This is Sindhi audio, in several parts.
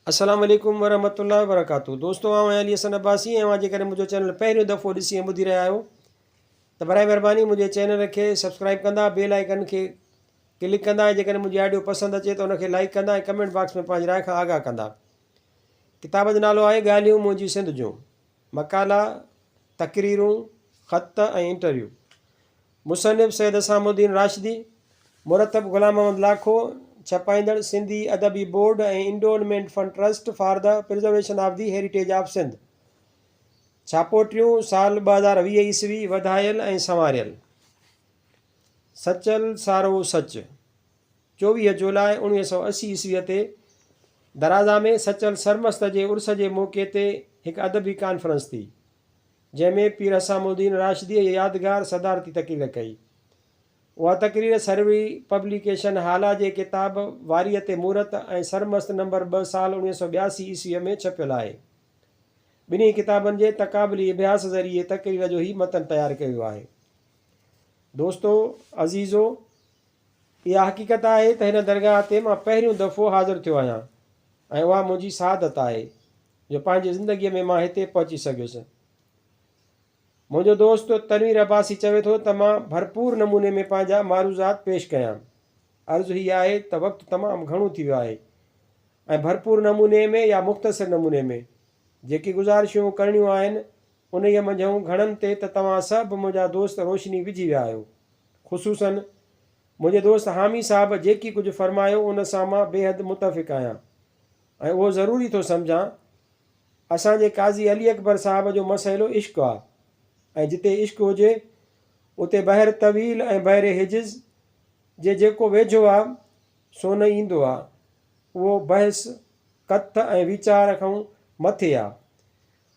السلام عليڪم ورحمة الله وبرڪاته دوستو آئون آهيان علي حسن عباسي ۽ اوهان جيڪڏهن منهنجو چينل پهريون دفعو ڏسي ۽ ٻڌي رهيا آهيو ته برائي مهرباني منهنجي چينل کي سبسڪرائب ڪندا بيل آئيڪن کي ڪلڪ ڪندا ۽ جيڪڏهن منهنجي آڊيو پسند اچي ته ان کي لائڪ ڪندا ۽ ڪمينٽ باڪس ۾ پنهنجي راء کان آگاهه ڪندا. ڪتاب جو نالو آهي ڳالهيون منهنجي سنڌ جون مقالا، تقريرون، خط ۽ انٽرويو. مصنف سيد حسام الدين راشدي، مرتب غلام Muhammad Lakho, ڇپائيندڙ Sindhi Adabi board ۽ endowment fund trust for the preservation of the heritage of Sindh. ڇاپو ٽيون، سال 2020 عيسوي، وڌايل ۽ سنواريل. سچل سارو سچ، 24 جولاء 1980 عيسويء تي درازا ۾ سچل سرمست جي عرس جي موقعي تي هڪ ادبي ڪانفرنس ٿي. جنهن ۾ پير حسام الدين راشديء جي يادگار صدارتي تقرير ڪئي. اها تقرير سروي پبليڪيشن هالا جي ڪتاب واريء تي مورت ۽ سرمست نمبر ٻه سال 1982 عيسويء ۾ ڇپيل آهي. ٻنهي ڪتابن جي تقابلي اڀياس ذريعي تقرير جو هي متن تيار ڪيو ويو آهي. دوستو! عزيزو! اها حقيقت آهي ته هن درگاهه تي مان پهريون دفعو حاضر ٿيو آهيان ۽ اها منهنجي سعادت آهي جو پنهنجي زندگيء ۾ مان هتي پهچي سگهيس. منهنجو دوست تنوير عباسي چوي ٿو ته مان ڀرپور نموني ۾ پنهنجا معروضات پيش ڪيان. عرض هي آهي ته وقت تمام گهڻو ٿي ويو آهي ۽ ڀرپور نموني ۾ يا مختصر نموني ۾ جيڪي گذارشون ڪرڻيون آهن انهيء منجهئون گهڻن تي ته توهان سڀ منهنجا دوست روشني وجهي ويا آهيو. خصوصاً منهنجي دوست حامي صاحب جيڪي ڪجهه فرمايو ان سان مان بيحد متفق آهيان. ۽ اهو ضروري ٿو سمجهان. اسان جي قاضي علي اڪبر صاحب جو مسئلو عشق آ ۽ جتي عشق هجي اتي بحر طويل ۽ بحر حجز جي جيڪو ويجهو آ سو نه ايندو آ. اهو بحث، ڪٿ ۽ ويچار کان مٿي آ.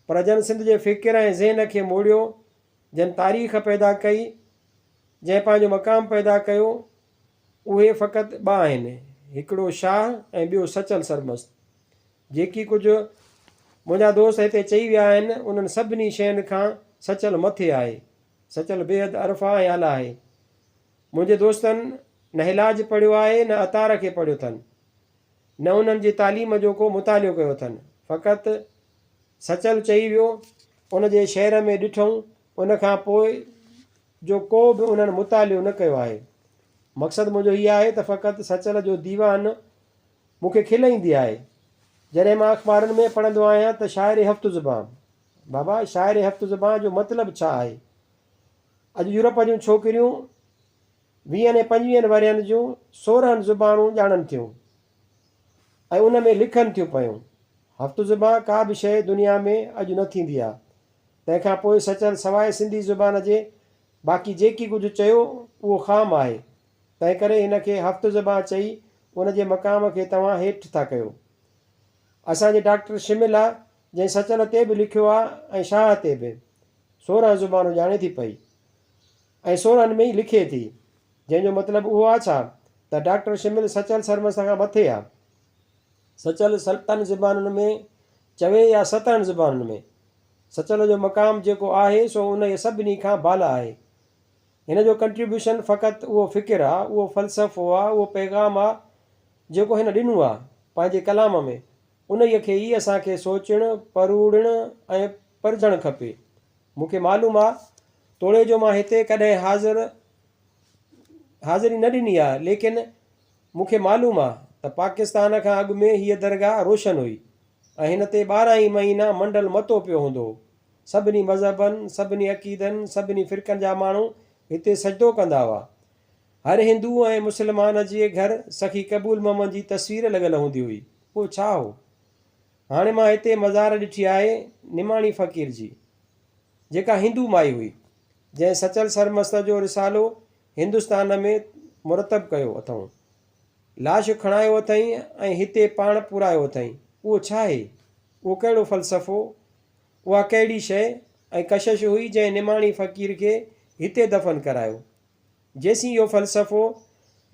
پر جن سنڌ جي فڪر ۽ ذهن کي موڙيو، جن تاريخ پيدا ڪئي، جنهن پنهنجو مقام پيدا ڪيو، اهي فقط ٻه آهن، هڪڙو شاهه ۽ ٻيو سچل سرمست. جيڪي ڪجهه منهنجا دوست هتي چئي ويا آهن، انهن سڀني شين کان سچل مٿي آهي. سچل بيحد ارفع ۽ اعليٰ آهي. منهنجي دوستن نه حلاج پڙهيو آهي نه عطار کي پڙهيو اٿن، نه انهن جي تعليم جو ڪو مطالعو ڪيو اٿن. فقط سچل چئي ويو، ان جي شعر ۾ ڏٺئون، ان کان پوء جو ڪو به انهن مطالعو نه ڪيو آهي. مقصد منهنجو هي آهي ته فقط سچل جو ديوان مون کي کل ايندي آهي. جڏهن مان اخبارن ۾ پڙهندو آهيان ته شاعر هفت زبان. بابا شاعر هفت زبان جو مطلب ڇا آهي؟ اڄ يورپ جون ڇوڪريون ويهن ۽ پنجويهن ورهين جون 16 زبانون ڄاڻن ٿيون ۽ ان ۾ لکن ٿيون پيون. هفت زبان ڪا به شيء دنيا ۾ اڄ نه ٿيندي آ. تنهن کان پوء سچل سواء سنڌي زبان جي باقي جيڪي ڪجهه چيو اهو خام آهي. تنهنڪري هن کي هفت زبان چئي ان جي مقام کي توهان هيٺ ٿا ڪيو. اسان جي ڊاڪٽر شمل آ جنهن سچل تي به لکيو آ ۽ شاهه تي به. 16 زبانون ڄاڻي ٿي پئي ۽ 16 ۾ ئي لکي ٿي. جنهن جو مطلب اهو آ ڇا ته ڊاڪٽر شمل سچل سرمست کان مٿي آ. سچل ستن زبانن ۾ چوي يا سترهن زبانن ۾، سچل جو مقام جيڪو آهي سو انهيء سڀني کان بالا آهي. هن جو ڪنٽريبيوشن فقط اهو فڪر آ، اهو فلسفو آ، اهو پيغام آ جيڪو هن ڏنو آ پنهنجي ڪلام ۾، انهيء کي ئي اسان کي سوچڻ، پروڙڻ ۽ پرجهڻ کپي. مون کي معلوم آ، توڙي جو مان هتي ڪڏهن حاضر حاضري نه ڏني آ، ليڪن مون کي معلوم آ ته پاڪستان کان اڳ ۾ هيء درگاهه روشن هئي ۽ هن تي 12 ئي مهينا منڊل متو پيو هوندو هو. سڀني مذهبن، سڀني عقيدن، سڀني فرقن جا ماڻهو هتي سجدو ڪندا هئا. هر هندو ۽ مسلمان جي گهر سخي قبول محمد جي تصوير لڳل هوندي هئي. اهو ڇا هو؟ هاڻي مان هتي مزار ڏٺي آهي نماڻي فقير جي، جيڪا هندو مائي هئي، جنهن سچل سرمست جو رسالو هندستان ۾ مرتب ڪيو اٿئون. لاش کڻايو اٿئين ۽ هتي پاڻ پورايو اٿئين. اهو ڇاهي؟ اهو ڪهڙو فلسفو؟ اها ڪهڙي شيء ۽ ڪشش هئي جنهن نماڻي فقير کي هتي دفن ڪرايو؟ جيسين اهو فلسفو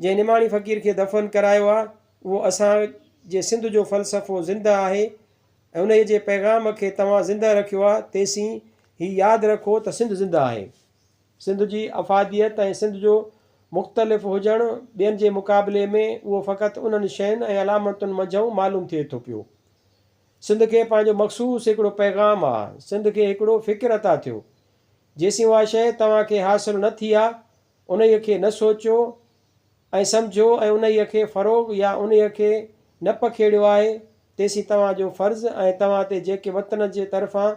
جنهن نماڻي فقير کي دفن ڪرايو آ، اهو اسان جي سنڌ جو فلسفو زنده آهي ۽ انهيء جي پيغام کي توهان زنده رکيو آ، تيسين هي ياد رکو ته سنڌ زنده آهي. سنڌ جي افاديت ۽ سنڌ جو مختلف هجڻ ٻين جي مقابلي ۾ اهو فقط انهن شين ۽ علامتن منجهئون معلوم ٿئي ٿو پيو. سنڌ کي پنهنجو مخصوص هڪڙو پيغام آ، سنڌ کي هڪڙو فڪر عطا ٿيو. جيسين اها شيء توهان کي حاصل نه ٿي آ، انهيء کي نه سوچيو ۽ سمجهيو ۽ انهيء کي فروغ يا انهيء کي نه پکيڙيو آهي، تيسين توهان جو فرض ۽ توهان تي جيڪي وطن جي طرفان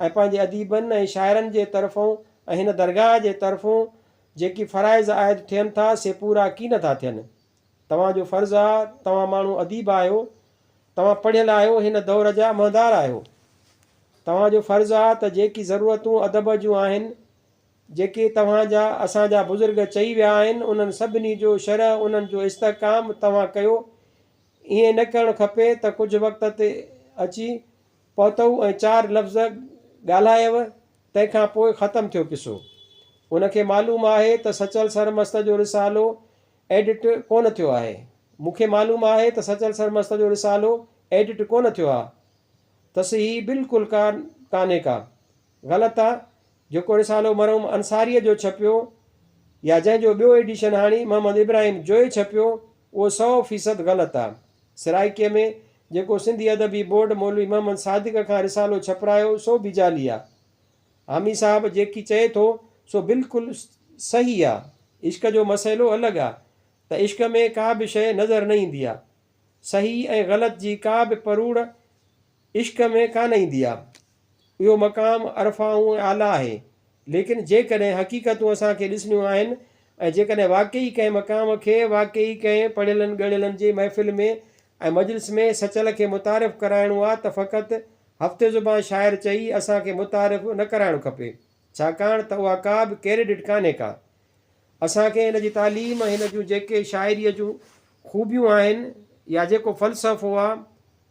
۽ پنهنجي اديبن ۽ شاعرن جي طرفئون ۽ هن درگاهه جي طرفون جيڪي فرائض عائد ٿين ٿا، سي پورا ڪين ٿا ٿين. توهان جو فرض آ، توهان ماڻهو اديب آهيو، توهان پڙهيل آهيو، هن دور جا مهندار آهيو. توهان جو فرض آ ته جيڪي ضرورتون ادب جون آهن، جيڪي توهان جا اسان جا بزرگ چئي ويا آهن، انهن سڀني جو شرح، انهن جو استحڪام توهان ڪيو. ائين نه ڪرڻ کپي ته ڪجهه وقت تي اچي پهتؤ ۽ چار لفظ ڳالهايو، تنهن کان پوء ختم ٿيو قصو. ان کي معلوم آهي ته سچل سرمست جو رسالو ايڊٽ ڪونه ٿيو آهي. مون کي معلوم آهي ته سچل سرمست جو رسالو ايڊٽ ڪونه ٿيو آ. تصحيح بلڪل ڪا ڪانهي ڪا. غلط آ. جيڪو رسالو مرحوم انصاريء جو ڇپيو يا جنهن جو ٻيو ايڊيشن هاڻي محمد ابراهيم جويي ڇپيو اهو سئو فيصد غلط آ. سرائيڪيء ۾ جيڪو سنڌي ادبي بورڊ مولوي محمد صادق کان رسالو ڇپرايو سو به جعلي آ. حامي صاحب جيڪي چئي ٿو سو بلڪل صحيح آ. عشق جو مسئلو الڳ آ ته عشق ۾ ڪا به شيء نظر نه ايندي آ. صحيح ۽ غلط جي ڪا به پروڙ عشق ۾ ڪانه ايندي آ. اهو مقام ارفع ۽ اعليٰ آهي. ليڪن جيڪڏهن حقيقتون اسان کي ڏسڻيون آهن ۽ جيڪڏهن واقعي ڪنهن مقام کي واقعي ڪنهن پڙهيلن ڳڙهيلن جي محفل ۾ ۽ مجلس ۾ سچل کي متعارف ڪرائڻو آ ته فقط هفتي زبان شاعر چئي اسان کي متعارف نه ڪرائڻ کپي، ڇاڪاڻ ته اها ڪا به ڪريڊٽ ڪانهي ڪا. اسان کي هن جي تعليم ۽ هن جون جيڪي شاعريء جون خوبيون آهن يا جيڪو فلسفو آ،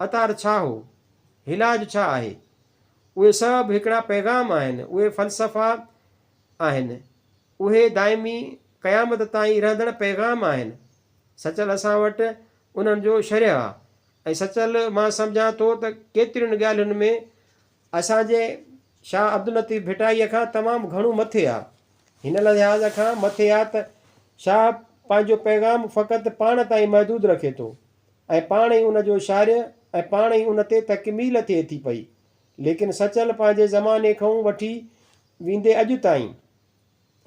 عطار ڇا هو؟ حلاج ڇا آهي؟ اهي سڀ هڪڙا پيغام آهن، اهي فلسفا آهن، اهي دائمي قيامت تائين رهندڙ پيغام آهن. سچل اسان وٽ انهن جو شرح آ. ۽ سچل مان سمجهان ٿو ته ڪيترين ڳالهين ۾ اسان جي شاهه عبداللطيف ڀٽائيء کان تمام گهڻو مٿي آ. هن لحاظ کان مٿي آ ته شاهه پنهنجو پيغام فقط پاڻ تائين محدود رکي ٿو ۽ پاڻ ئي ان جو شارح ۽ پاڻ ئي ان تي تڪميل ٿئي ٿي پئي ليڪن سچل پنهنجي زماني کئون وٺي ويندي اڄ تائين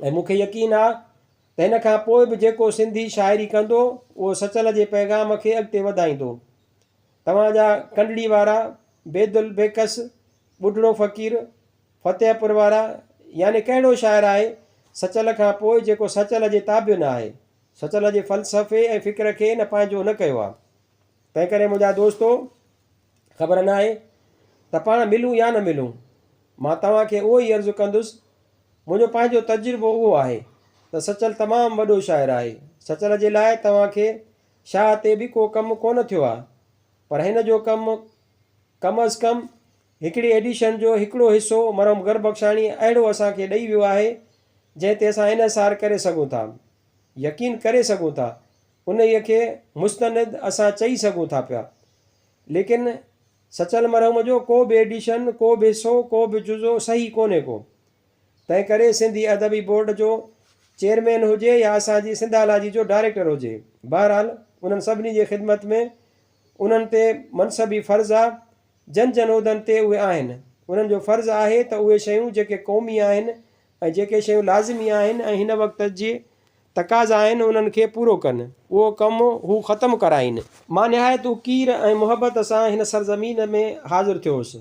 ۽ مون کي يقين آ ته هن کان پوء به جيڪو سنڌي شاعري ڪندو اهو سچل جي پيغام کي اڳتي وڌائيندو. توهان جا ڪنڊڙي وارا، بيدل بيڪس، ٻڍڙو فقير، فتح پور وارا يعني ڪهڙو شاعر آهي سچل کان پوء جيڪو سچل جي تابع نه آهي. سچل جي فلسفي ۽ فڪر کي نه پنهنجو نه ڪيو آ. تنهنڪري منهنجا دوستو! خبر ناهي ته پاڻ ملون يا نه ملون. مان توهان کي اهو ئي عرض ڪندس، منهنجو پنهنجو تجربو اهو آهي ته سچل تمام وڏو شاعر آهي. سچل جي لاء توهان کي شاهه تي به ڪو ڪم ڪونه ٿيو آهي، پر هن جو ڪم ڪم از ڪم هڪڙي ايڊيشن جو هڪڙو حصو مرحوم گربخشاڻي اهڙو اسان کي ڏئي ويو آهي، جنهن تي اسان انحصار ڪري سگهون ٿا، يقين ڪري سگهون ٿا، انهيء کي مستند اسان چئي سگهون ٿا پيا. ليڪن سچل مرحوم جو ڪو به ايڊيشن، ڪو به حصو، ڪو به جزو صحيح ڪونهي ڪو. تنهن ڪري سنڌي ادبي بورڊ جو چيئرمين هجي يا اسان جي سنڌالاجي جو ڊائريڪٽر هجي، بهرحال انهن سڀني جي خدمت ۾ انهن تي منصبي فرض آ، جن جن عهدن تي اهي آهن، انهن جو فرض آهي ته اهي شيون جيڪي قومي آهن ۽ جيڪي شيون لازمي آهن ۽ هن وقت جي تقاضا آهن انهن کي پورو ڪن، اهو ڪم هو ختم ڪرائين. مان نهايت اڪير ۽ محبت سان هن سرزمين ۾ حاضر ٿيو هوس.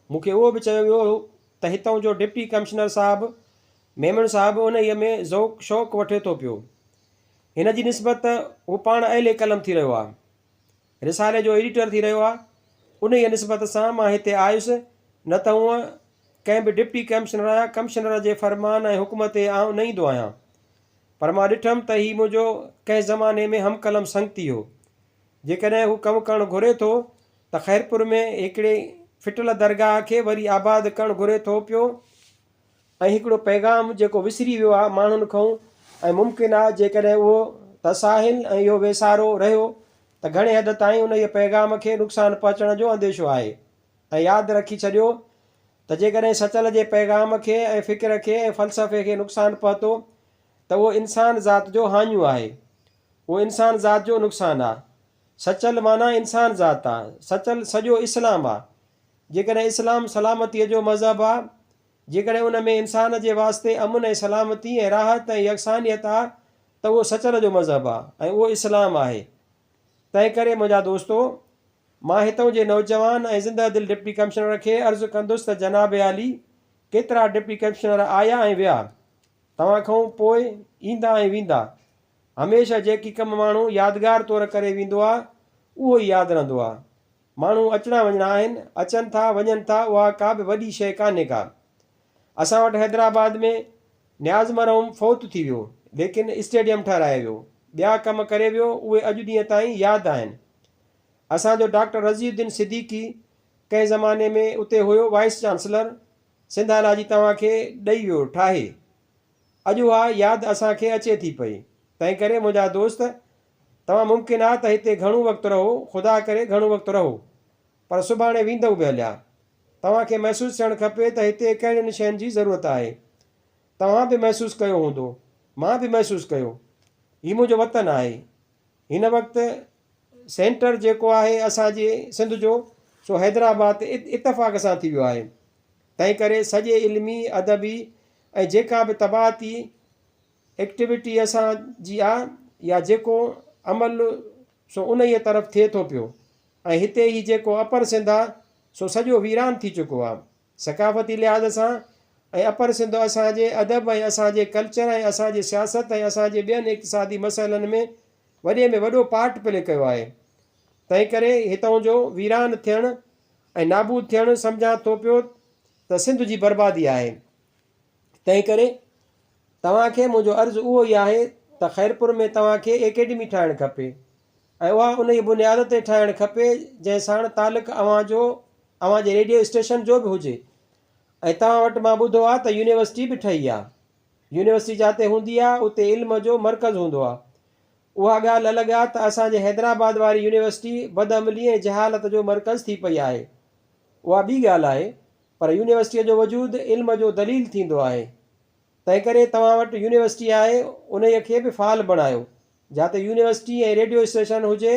مون کي اهو به چيو ويو هو ته هتئون جو ڊپٽي ڪمشنر صاحب ميمڻ صاحب انهيء ۾ ذوق شوق وٺي ٿو پيو. هن جي نسبت ته هو پاڻ اهل قلم ٿي رهيو آهي. رسالي جو ايڊيٽر ٿي رهيو آهي. انهيء نسبت سان مان هتي آيس، نه ته هونء ڪنهن به ڊپٽي ڪمشنر يا ڪمشنر جي فرمان ۽ حڪم تي آئون نه ايندو آهيان. پر مان ڏٺم ته هي منهنجو ڪنهن زماني ۾ هم قلم سنگتي هو. جيڪڏهن هو ڪم ڪرڻ گهري ٿو ته خيرپور ۾ هڪڙي ڦٽل درگاهه کي وري آباد ڪرڻ گهري ٿو پيو ۽ هڪڙو پيغام جيڪو وسري ويو آ ماڻهن کئون ۽ ممڪن آ جيڪڏهن اهو تساهل ۽ اهو ويسارو رهيو ته گهڻي حد تائين انهيء پيغام کي نقصان پهچڻ جو انديشو آهي ۽ ياد رکي ڇڏيو ته جيڪڏهن سچل جي پيغام کي ۽ فڪر کي ۽ فلسفي کي نقصان پهتو ته اهو انسان ذات جو هاڃون آهي اهو انسان ذات جو نقصان آ سچل معنيٰ انسان ذات آ سچل سڄو اسلام آ. جيڪڏهن اسلام سلامتيء جو مذهب آ، جيڪڏهن ان ۾ انسان جي واسطي امن ۽ سلامتي ۽ راحت ۽ يڪسانيت آ ته اهو سچل جو مذهب آ ۽ اهو اسلام آهي. تنهنڪري منهنجا دوستو! مان هتئون جي نوجوان ۽ زنده دل ڊپٽي ڪمشنر کي عرض ڪندس ته جناب عالي! ڪيترا ڊپٽي ڪمشنر آيا ۽ ويا. توهان کئون پوء ايندا ۽ ويندا. هميشه جيڪي ڪم ماڻهو يادگار طور ڪري ويندو آ، اهو ئي ياد رهندو آ. ماڻهو اچڻا وڃڻا آهن، اچن ٿا، وڃن ٿا، اها ڪا به وڏي شيء ڪانهي ڪا. اسان وٽ حيدرآباد ۾ نياز مرحوم فوت ٿي ويو، ليڪن اسٽيڊيم ٺهرائي ويو، ٻيا ڪم ڪري ويو، اهي اڄ ڏينهن تائين ياد آهن. اسان جو ڊاڪٽر رضي الدين صديقي ڪنهن زماني ۾ اتي هيو وائيس چانسلر، سنڌالاجي توهان کي ڏئي ويو ٺاهي. اڄ اها ياد اسان کي اچي ٿي پئي. تنهنڪري منهنجا دوست، توهان ممڪن آ ته هتي گهڻو وقت رهو، خدا ڪري گهڻو وقت رهو، پر سڀاڻي ويندؤ به هليا. توهان کي محسوس ٿيڻ کپي ته هتي ڪهڙين شين جي ضرورت آهي. توهان به محسوس ڪيو هوندو، مان به محسوس ڪيو. هي منهنجو وطن آهي. هن وقت سينٽر جيڪو آهي اسان جي سنڌ جو سو حيدرآباد تي اتفاق سان ٿي ويو آهي. تنهنڪري سڄي علمي، ادبي ۽ جيڪا به طباعتي ايڪٽيوٽي اسان جي آ يا جيڪو عمل سو انهيء طرف ٿئي ٿو پيو ۽ هتي هي جيڪو اپر سنڌ آ سو سڄو ويران ٿي چڪو آ ثقافتي لحاظ سان ۽ اپر سنڌ اسان جي ادب ۽ اسان جي ڪلچر ۽ اسان جي سياست ۽ اسان جي ٻين اقتصادي مسئلن ۾ وڏي ۾ وڏو پارٽ پلي ڪيو آهي تنهنڪري هتئون جو ويران ٿيڻ ۽ نابود ٿيڻ سمجهان ٿو پيو ته سنڌ جي بربادي آهي. تنهنڪري توهان کي منهنجو عرض اهو ئي آهي ته خيرپور ۾ توهان کي ايڪيڊمي ٺاهڻ کپي ۽ اها انهيء بنياد تي ٺاهڻ کپي جنهن ساڻ تعلق اوهان جو اوهان جي ريڊيو اسٽيشن جو به هجي ۽ توهان وٽ مان ٻڌو آ ته يونيورسٽي به ٺهي آ. يونيورسٽي جاتي هوندي آ اتي علم جو مرڪز هوندو آ. اها ڳالهه الڳ آ ته اسان جي حيدرآباد واري يونيورسٽي بدعملي ۽ جهالت جو مرڪز ٿي پئي آهي. اها ٻي ڳالهه آهي پر يونيورسٽيء جو وجود علم جو دليل ٿيندو آهي. تنهنڪري توهان وٽ يونيورسٽي آهي، انهيء کي به فعال بڻايو. جاتي يونيورسٽي ۽ ريڊيو اسٽيشن هجي،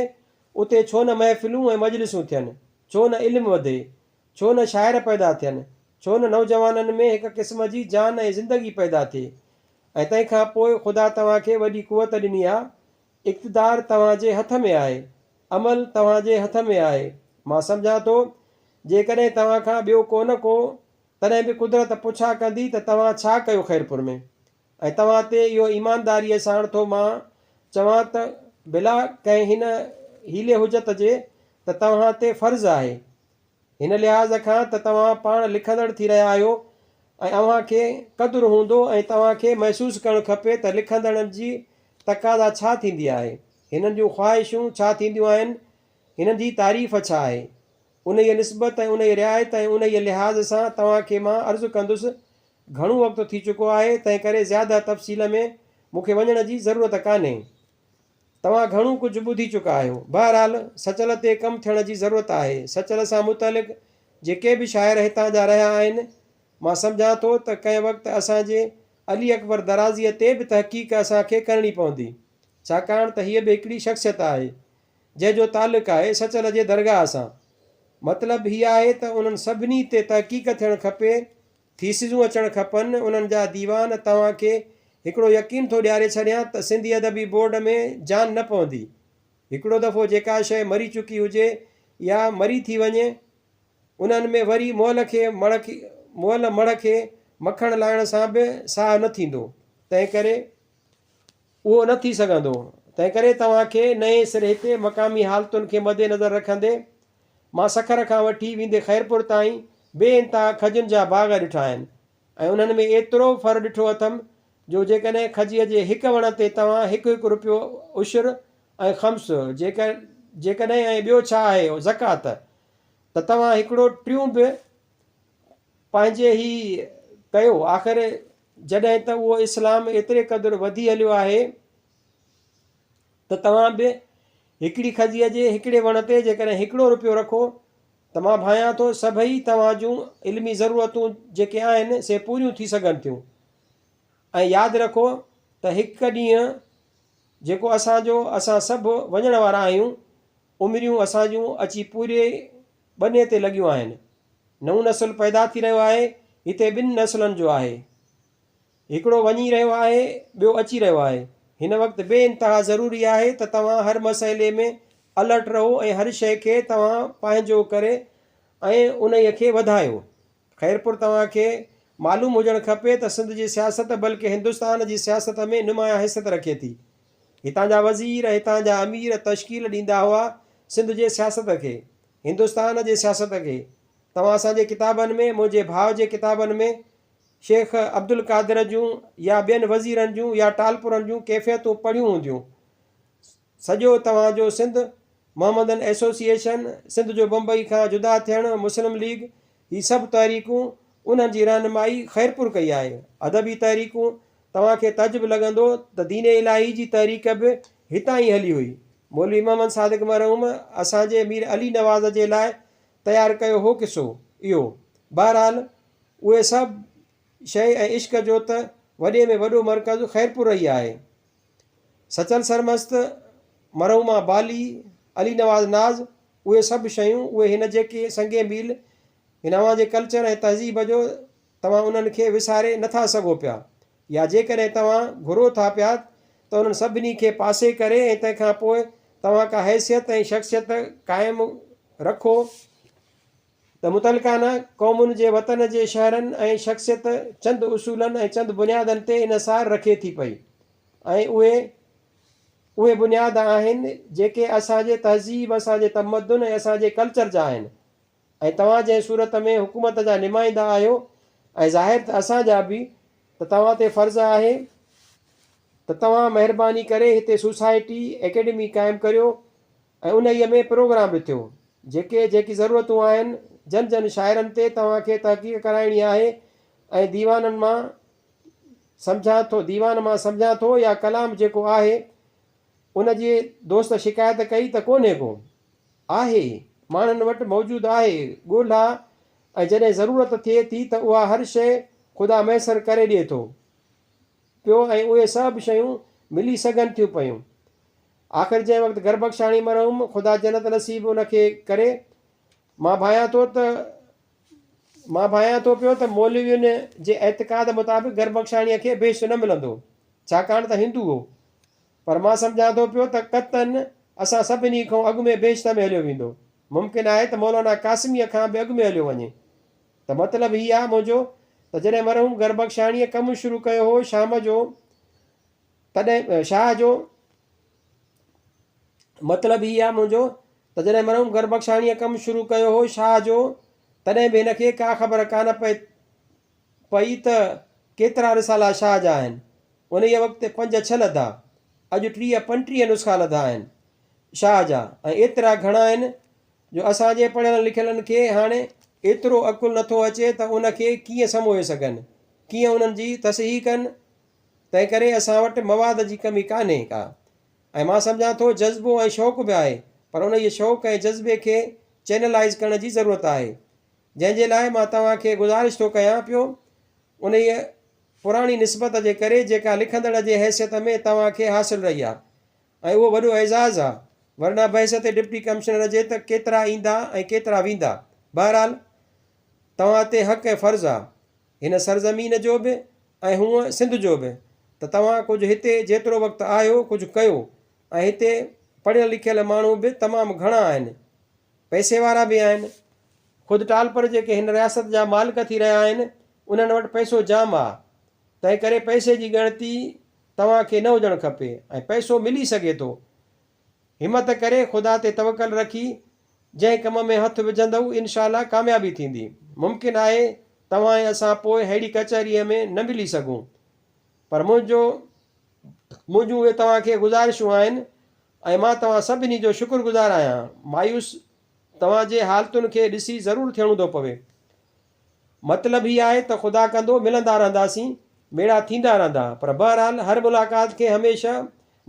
اتي ڇو نه محفلون ۽ مجلسون ٿين، ڇو نه علم وڌي، ڇو نه شاعر پيدا ٿين، ڇو نه نوجوانن ۾ هڪ قسم جي جان ۽ زندگي پيدا ٿئي. ۽ تنهن کان پوء خدا توهان کي وڏي قوت ڏني آ، اقتدار توهان جي هٿ ۾ آهي، عمل توهان جي هٿ ۾ آهي. مان سمجهان ٿو، جيڪڏهن توهان کان ٻيو ڪو نه ڪو، تڏهن به قدرت پڇا ڪندي ته توهان ڇا ڪيو خيرپور ۾؟ ۽ توهان تي اهو ايمانداريء ساڻ ٿو مان چوان ته بلا ڪنهن هن حيلي حجت جي ته توهان تي فرض آهي، هن لحاظ کان ته توهان پاڻ لکندڙ ٿي رهيا آهيو ۽ اوهان کي قدر هوندو ۽ توهان کي محسوس ڪرڻ کپي ته لکندڙن جي تقاضا ڇا ٿيندي آهي، هنن جون خواهشون ڇا ٿينديون آهن، هنن جي تعريف ڇا آهي. انهيء نسبت ۽ انهيء رعايت ۽ انهيء لحاظ سان توهان کي مان عرض ڪندس، گهڻو وقت ٿي چڪو آهي، تنهنڪري زياده تفصيل ۾ مون کي وڃڻ جي ضرورت ڪانهي. توهان گهڻو ڪجهه ٻڌي چڪا آهيو. بهرحال سچل تي ڪم ٿيڻ جي ضرورت آهي. سچل سان متعلق جيڪي به شاعر هتان جا رهيا آهن، مان سمجهان ٿو ته ڪنهن وقت اسان جي علي اڪبر درازيء تي به تحقيق اسان کي ڪرڻي پوندي. ڇاڪاڻ ته هيء به هڪڙي شخصيت آهي، جنهن جو تعلق آهي سچل جي درگاهه سان. مطلب هي آهي ته انهن سڀني تي تحقيق ٿيڻ کپي ٿيسزون اچڻ کپن، انهن جا ديوان توهان کي هڪڙو يقين ٿو ڏياري ڇڏيان ته سنڌي ادبي بورڊ ۾ جان نه پوندي. هڪڙو دفعو جيڪا شيء مري چڪي هجي يا مري ٿي وڃي، انهن ۾ وري مئل کي مئل مڙهه کي مکڻ لائڻ سان به ساهه نه ٿيندو، تنهنڪري اهو نه ٿي سگهندو. تنهنڪري توهان کي نئين سر هتي مقامي حالتن کي مدنظر رکندي مان سکر کان وٺي ويندي خيرپور تائين بي انتها کجين جا باغ ڏٺا آهن ۽ انهن ۾ ايترو ڦر ڏٺو اٿم جو جيڪڏهن کجيء جي هڪ وڻ تي توهان هڪ هڪ رپيو عشر ۽ خمس جيڪڏهن ۽ ٻيو ڇا آهي زڪوات ته توهان هڪڙو ٽيون به پنهنجي هي ڪيو آخر جڏهن ته اهو اسلام ايتري قدر وڌي هليو آهي ته توهان به هڪڙي کجيء جي هڪڙي وڻ تي جيڪڏهن هڪڙو رپيو رکو ته مان ڀانيان ٿو سڀئي توهان جون علمي ضرورتون جيڪي آهن سي پوريون ٿي سگهن ٿيون ۽ ياد رکو ته هڪ ڏينهن جيڪو اسان جو اسان سڀ وڃڻ وارا آهيون عمريون اسان جون اچي پوري ٻني تي لڳيون آهن. نئون نسل پيدا ٿي رهيو آهي، هتي ٻن نسلن جو آهي. هڪڙو وڃي رهيو آهي، ٻيو اچي رهيو آهي. هن وقت بي انتها ضروري آهي ته توهان هر مسئلي ۾ الرٽ رهو ۽ هر شيء کي توهان پنهنجو ڪري ۽ انهيء کي وڌايو. خيرپور توهان کي معلوم هجڻ کپي ته سنڌ جي سياست بلڪه هندستان جي سياست ۾ نمايان حيثيت رکي ٿي. هتان جا وزير، هتان جا امير تشڪيل ڏيندا هئا سنڌ جي سياست کي، هندستان جي سياست کي. توهان اسان جي ڪتابن ۾، منهنجي ڀاء جي ڪتابن ۾ شيخ عبدالقادر جون يا ٻين وزيرن جون يا ٽالپرن جون ڪيفيتون پڙهيون هونديون. سڄو توهان جو سنڌ محمدن ايسوسيئيشن، سنڌ جو بمبئي کان جدا ٿيڻ، مسلم ليگ، هي سڀ تحريڪون انهن جي رهنمائي خيرپور ڪئي آهي. ادبي تحريڪون، توهان کي تعجب لڳندو ته دين الاهي جي تحريڪ به هتان ئي هلي هئي. مولوي محمد صادق مرحوم اسان جي مير علي نواز جي لاء تيار ڪيو هو قصو اهو. بهرحال اهي سڀ شيء ۽ عشق جو ته وڏي ۾ وڏو مرڪز خيرپور رهي آهي. سچل سرمست، مرحومه بالي، علي نواز ناز، اهي سڀ شيون، اهي هن جيڪي سنگ ميل هن اوهان جي ڪلچر ۽ تهذيب جو توهان انهن کي وساري نه ٿا سگهو پيا يا جيڪڏهن توهان گهرو ٿا پيا ته انهن سڀني کي پاسي ڪري ۽ تنهن کان پوء توهان ڪا حيثيت ۽ شخصيت قائم رکو ته متعلقانه قومن جي وطن جي شهرن ۽ شخصيت چند اصولن ۽ چند بنيادن تي انحصار رکي ٿي پئي ۽ اهي اهي بنياد آهن جيڪي اسان جي تهذيب، اسان جي تمدن ۽ اسان جي ڪلچر جا آهن ۽ توهان جنهن صورت ۾ حڪومت جا نمائندا آهيو ۽ ظاهر ته اسان جا به ته توهان تي فرض آهي ته توهان مهرباني ڪري هتي سوسائٽي، اڪيڊمي قائم ڪريو ۽ انهيء ۾ پروگرام رٿيو. جيڪي جيڪي ضرورتون آهن، جن جن شاعرن تي توهان کي تحقيق ڪرائڻي آهي ۽ ديوانن مان سمجهان ٿو ديوان مان سمجهان ٿو يا ڪلام جيڪو آهي ان جي دوست شڪايت ڪئي ته ڪونهي ڪو. آهي، ماڻهن وٽ موجود آهي، ڳولها ۽ جڏهن ضرورت ٿئي ٿي ته اها هر شيء خدا ميسر ڪري ڏئي ٿو پيو ۽ اهي سڀ شيون ملي سگهن ٿيون پيون. آخر جنهن وقت گربخشاڻي مرحوم، خدا جنت نصيب ان کي ڪري، مان ڀانيان ٿو ته مان ڀانيان ٿو پيو ته مولوين جي اعتقاد مطابق گربخشاڻيء کي بهشت نه ملندو، ڇاڪاڻ ته هندو هو. پر مان سمجهان ٿو پيو ته قطعاً اسان سڀني کان اڳ ۾ بهشت ۾ هليو ويندو. ممڪن آهي ته مولانا قاسميء کان به اڳ ۾ هليو وڃي. ته مطلب هي آ منهنجو ته جڏهن مرحوم گربخشاڻيء ڪم شروع ڪيو هو شام جو تڏهن شاهه جو مطلب هي آ منهنجو ته جڏهن مرحوم گربخشاڻيء ڪم شروع ڪيو هو شاهه جو تڏهن به هن کي ڪا خبر ڪانه پئي پئي ته ڪيترا رسالا شاهه جا آهن. انهيء وقت پنج ڇهه لڌا، اڄ 30 35 نسخا لڌا آهن شاهه جا ۽ ايترا گهڻا آهن جو اسان جي پڙهيل لکيلن کي هاڻي ايترو عقل نٿو اچي ته ان کي ڪيئن سموهي سگهن، ڪيئن انهن جي تصحيح ڪن تنهنڪري اسان وٽ مواد جي ڪمي ڪانهي ڪا ۽ مان سمجهان ٿو جذبو ۽ شوق به آهي پر انهيء شوق ۽ جذبي کي چينلائيز ڪرڻ جي ضرورت آهي جنهن جي لاء مان توهان کي گذارش ٿو ڪيان پيو انهيء پراڻي نسبت جي ڪري جيڪا لکندڙ جي حيثيت ۾ توهان کي حاصل رهي آ ۽ اهو وڏو اعزاز آ ورنه بحيثيت ڊپٽي ڪمشنر جي ته ڪيترا ايندا ۽ ڪيترا ويندا بهرحال توهان تي حق ۽ فرض آ هن سرزمين جو به ۽ هونء سنڌ جو به ته توهان ڪجهه هتي جيترو وقت آهيو ڪجهه ڪيو ۽ هتي پڙهيل لکيل ماڻهو به تمام گهڻا آهن پئسي وارا به آهن. خود ٽالپر جيڪي هن رياست جا مالڪ ٿي رهيا آهن انهن وٽ پئسو جام آ تنهن ڪري پئسي جي ڳڻتي توهان کي نه هجڻ کپي ۽ پئسو ملي سگهي ٿو همت ڪري خدا تي توڪل رکي جنهن ڪم ۾ هٿ وجهندؤ انشاء الله ڪاميابي ٿيندي. ممڪن آهي توهان ۽ اسان پوء ههڙي ڪچهريء ۾ نه ملي سگهون. پر منهنجو منهنجون اهي توهان کي گذارشون آهن ۽ مان توهان سڀني جو شڪر گذار آهيان. مايوس توهان جي حالتن کي ڏسي ضرور ٿيڻو ٿو پوي. مطلب هي آهي ته خدا ڪندو ملندا رهنداسين، ميڙا ٿيندا رهندا، پر بهرحال هر ملاقات کي هميشه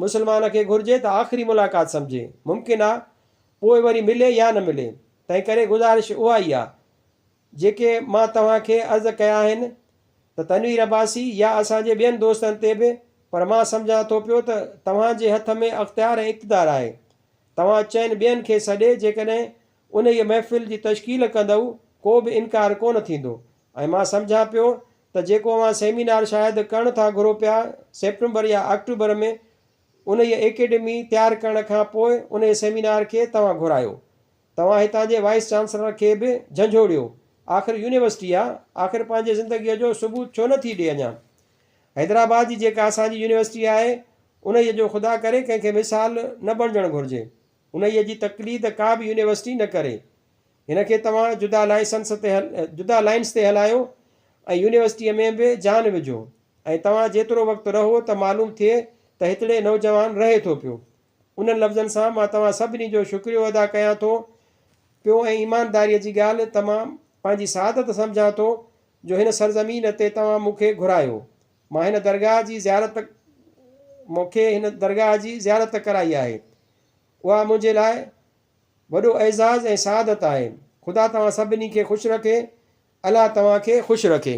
مسلمان کي گهرجي ته آخري ملاقات سمجهي، ممڪن آ پوء وري ملي يا نه ملي، تنهنڪري گذارش اها ئي آ جيڪي مان توهان کي عرض ڪيا آهن ته تنوير عباسي يا اسان جي ٻين دوستن تي به، پر مان سمجهان ٿو پيو ته توهان جي هٿ ۾ اختيار ۽ اقتدار آهي، توهان چئن ٻين کي سڏي جيڪڏهن انهيء محفل جي تشڪيل ڪندؤ. ڪو به انڪار ڪونه ٿيندو ۽ مان سمجهان پيو ته جيڪو اوهان سيمينار شايد ڪرڻ ٿا گهرو پيا سيپٽمبر يا آڪٽوبر ۾ انهيء ايڪيڊمي تيار ڪرڻ کان پوء انهيء سيمينار کي توهان گهرايو. توهان هتان جي وائيس چانسلر کي به جهنجهوڙيو. آخر يونيورسٽي آ، آخر پنهنجي زندگيء جو ثبوت ڇو نه ٿي ڏي اڃا؟ حيدرآباد جي جيڪا اسان جي يونيورسٽي آهي، انهيء جو خدا ڪري ڪنهن کي مثال نه بڻجڻ گهرجي. انهيء جي تقليد ڪا به يونيورسٽي نه ڪري. هن کي توهان جدا لائسنس تي جدا لائنس تي هلايو ۽ يونيورسٽيء ۾ به جان وجهو ۽ توهان جيترو وقت رهو ته معلوم ٿئي ته هتڙي نوجوان رهي ٿو پيو. انهن لفظن سان مان توهان سڀني جو شڪريو ادا ڪيان ٿو پيو ۽ ايمانداريء جي ڳالهه ته مان پنهنجي سعادت سمجهان ٿو جو هن سرزمين تي توهان مون کي گهرايو. مان هن درگاهه جي زيارت مون کي هن درگاهه جي زيارت ڪرائي آهي. اها منهنجي لاء وڏو اعزاز ۽ سعادت آهي. خدا توهان سڀني کي خوش رکي. الله توهان کي خوش رکي.